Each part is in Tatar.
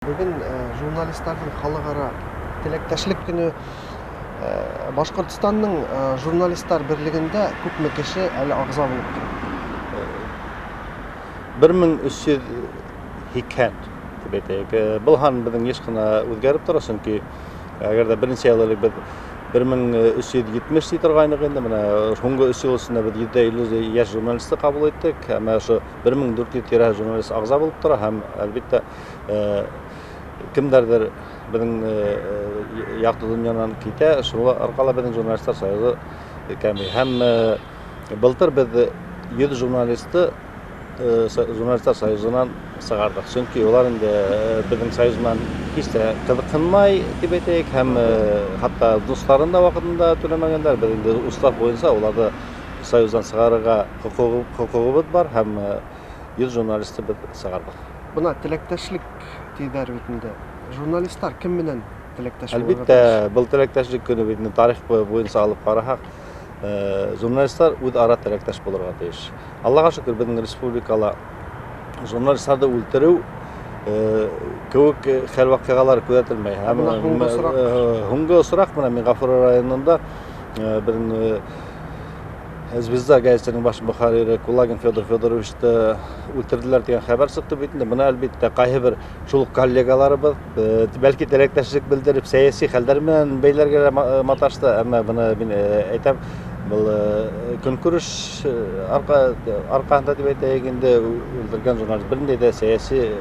Бүген журналистларның халыкара теләктәшлек көне. Башкортстанның журналистлар берлегендә күпме кеше әле агъза булып тора? 1380 дип әйтәйек. Был һан безнең еш кына үзгәреп тора, чөнки әгәр дә берничә ел элек без 1370 ди торгайнык инде, менә соңгы 3 ел эчендә без 150 яшь журналистны кабул иттек. Әмма ошо 1400 тирә журналист агъза булып тора һәм, әлбиттә, кемдәрдер безнең якты дөньядан китә, шул аркалы безнең журналистлар союзы кәми. Һәм былтыр без 100 журналисты журналистлар союзыннан чыгардык. Чөнки улар инде безнең союз белән һич тә кызыксынмай дип әйтәйек, һәм хәтта дусларын да вакытында түләмәгәннәр. Без инде устав буенча уларны союздан чыгарырга хокукыбыз бар һәм 100 журналисты без чыгардык. Бына теләктәшлек тиҙәр бит инде. Журналистлар кем менән теләктәш булырга Әлбиттә, был теләктәшлек көне бит инде тарих буенча алып караһак, журналистлар үзара теләктәш булырга тиеш. Аллага шөкер, безнең республикала журналистларны үлтерү кебек хәл вакыйгалар күзәтелмәй. Һәм һуңгы осрак, һуңгы осрак менә мин Гафури районында безнең Звезда газетының баш мөхәррире Кулагин Федор Федоровичты үтерделәр дигән хәбәр чыкты бит инде. Моны әлбиттә кайһы бер шул коллегаларыбыз, бәлки теләктәшлек белдереп, сәяси хәлләр белән бәйләргә дә маташты, әмма моны мин әйтәм, был көнкүреш аркасында дип әйтәйек инде үтерген журналист бернинди дә сәяси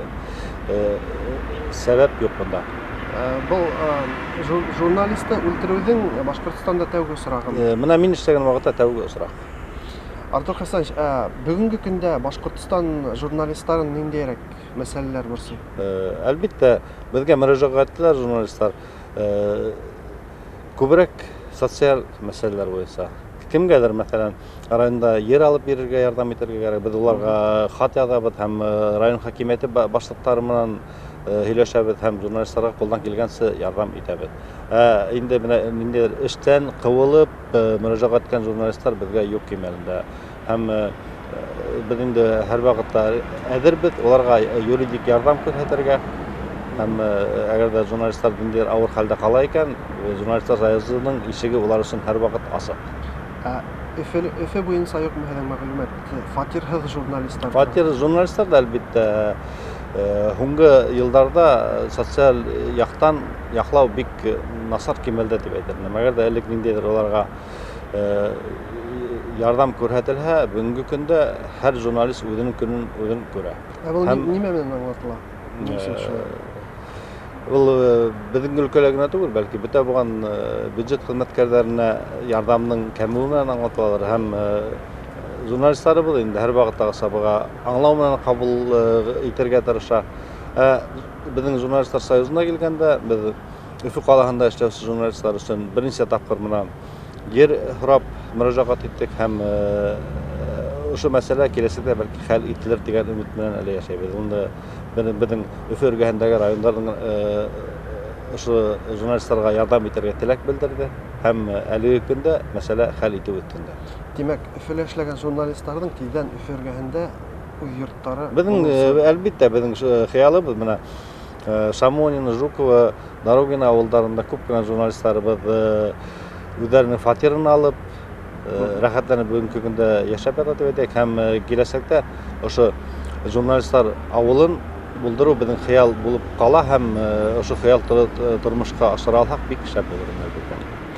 сәбәп юк монда. Был журналистны үлтерүҙең Башҡортостанда тәүге осрағы. Менә мин эшләгән вакытта тәүге осрак. Артур Хасанович, бөгөнгө көндә Башҡортостан журналистларын ниндәйерәк мәсьәләләр борсой? Әлбиттә, беҙгә мөрәжәғәт иттеләр журналистлар. Күберәк социаль мәсьәләләр буйынса. Кемгәдер, мәҫәлән, районда ер алып бирергә ярҙам итергә кәрәк. Беҙ уларға хат яҙабыҙ һәм район хакимиәте башлыҡтары менән һөйләшәбеҙ һәм журналистларға ҡулдан килгәнсә ярҙам итәбеҙ. Ә инде менә ниндәйҙер эштән ҡыуылып мөрәжәғәт иткән журналистлар беҙгә юҡ кимәлендә. Һәм беҙ инде һәр ваҡытта әҙербеҙ уларға юридик ярҙам күрһәтергә. Һәм әгәр ҙә журналистлар ниндәйҙер ауыр хәлдә ҡала икән, журналистлар союзының ишеге улар өсөн һәр ваҡыт асыҡ. Өфө буйынса юҡмы һеҙҙең мәғлүмәт? Фатирһыҙ журналистлар. Фатир журналистлар да әлбиттә һуңғы йылдарҙа социаль яҡтан яҡлау бик насар кимәлдә тип әйтер инем. Әгәр ҙә элек ниндәйҙер уларға ярҙам күрһәтелһә, бөгөнгө көндә һәр журналист үҙенең көнөн үҙен күрә. Ә был нимә менән аңлатыла? Был беҙҙең өлкәлә генә түгел, бәлки бөтә булған бюджет хеҙмәткәрҙәренә ярҙамның кәмеүе менән аңлатылалыр. Һәм журналистларыбыҙ инде һәр ваҡыттағыса быға аңлау менән ҡабул итергә тырыша. Ә беҙҙең журналистлар союзына килгәндә, беҙ Өфө ҡалаһында эшләүсе журналистлар өсөн бер нисә тапҡыр менән ер һорап мөрәжәғәт иттек һәм ошо мәсьәлә киләсәктә бәлки хәл ителер тигән өмөт менән әле йәшәйбеҙ. Унда беҙҙең Өфө эргәһендәге райондарҙың ошо журналистларға ярҙам итергә теләк белдерҙе һәм әлеге көндә мәсьәлә хәл итеү өҫтөндә. Тимәк, Өфөлә эшләгән журналистларҙың тиҙҙән Өфө эргәһендә үҙ йорттары беҙҙең, әлбиттә, беҙҙең хыялыбыҙ менә Шамонина, Жукова, Дорогина ауылдарында күп кенә журналистларыбыҙ үҙҙәренең фатирын алып, рәхәтләнеп бөгөнгө көндә йәшәп ята тип әйтәйек. Һәм киләсәктә ошо журналистлар ауылын булдырыу беҙҙең хыял булып ҡала һәм ошо хыял тормошҡа ашыра алһаҡ бик шәп булыр ине, әлбиттә.